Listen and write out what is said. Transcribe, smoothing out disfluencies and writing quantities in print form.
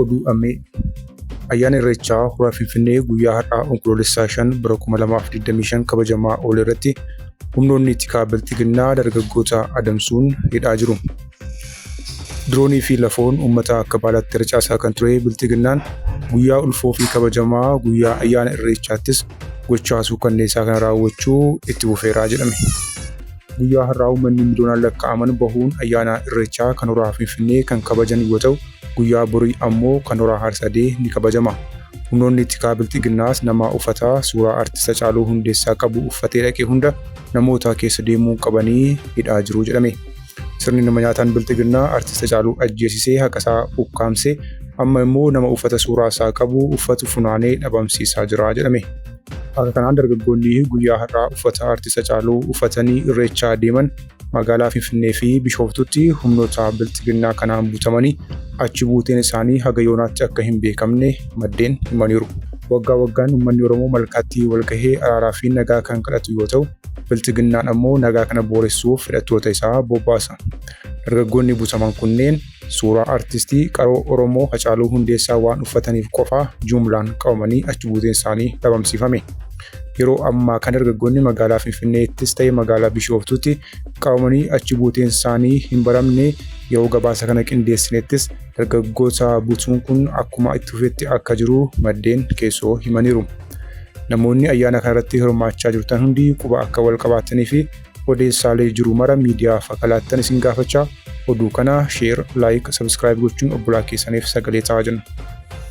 Oduu Ammee. Ayyaana Irreechaa Hora Finfinnee guyyaa har'aa Onkoloolessaa 5 bara 2025 kabajamaa oole irratti humnoonni tikaa Bilxiginnaa dargaggoota adamsuun hidhaa jiru. Diroonii fi lafoon uummata akka baalaatti harcaasaa kan ture Bilxiginnaan guyyaa ulfoo fi kabajamaa guyyaa ayyaana Irreechaattis gochaa suukanneessaa kana raawwachuu itti fufeera jedhame. Guyyaa har'aa uummanni miliyoonaan lakkaa'aman bahuun ayyaana Irreechaa kan Hora Finfinnee kan kabajan yoo ta'u, guyyaa borii ammoo kan Hora Harsadee ni kabajama. Humnoonni tikaa Bilxiginnaas nama uffata suuraa Artist Hacaaluu Hundeessaa qabu uffatee dhaqe hunda namoota keessa deemuun qabanii hidhaa jiru jedhame. Sirni nama nyaataan Bilxiginnaa Artist Hacaaluu ajjeesisee haqasaa ukkaamse amma immoo nama uffata suuraa isaa qabu uffatu funaanee dhabamsiisaa jira jedhame. Akka kanaan dargaggoonni guyyaa har'aa uffata Artist Hacaaluu uffatanii Irreechaa deeman magaalaa Finfinnee fi Bishooftuutti humnoota Bilxiginnaa kanaan butamanii achi buuteen isaanii haga yoonaatti akka hin beekamne maddeen himaniiru. Waggaa waggaan uummanni Oromoo malkaatti walgahee araaraa fi nagaa kan kadhatu yoo ta'u, Bilxiginnaan ammoo nagaa kana booressuuf hidhattoota isaa bobbaasa. Dargaggoonni butaman kunneen suuraa artistii qaroo Oromoo Hacaaluu Hundeessaa waan uffataniif qofa jumlaan qabamanii achi buuteen isaanii dhabamsiifame. Yeroo ammaa kana dargaggoonni magaalaa Finfinneettis ta'e magaalaa Bishooftuutti qabamanii achi buuteen isaanii hin baramne. Yeroo gabaasa kana qindeessinettis dargaggoota butuun kun akkuma itti fufetti akka jiru maddeen keessoo himaniiru. Namoonni ayyaana kanarratti hirmaachaa jirtan hundi quba akka wal qabaattanii fi odeessaalee jiru mara miidiyaaf akka laattan isin gaafachaa oduu kana share, like, subscribe gochuun obbolaa keessaniif sagalee ta'aa jenna.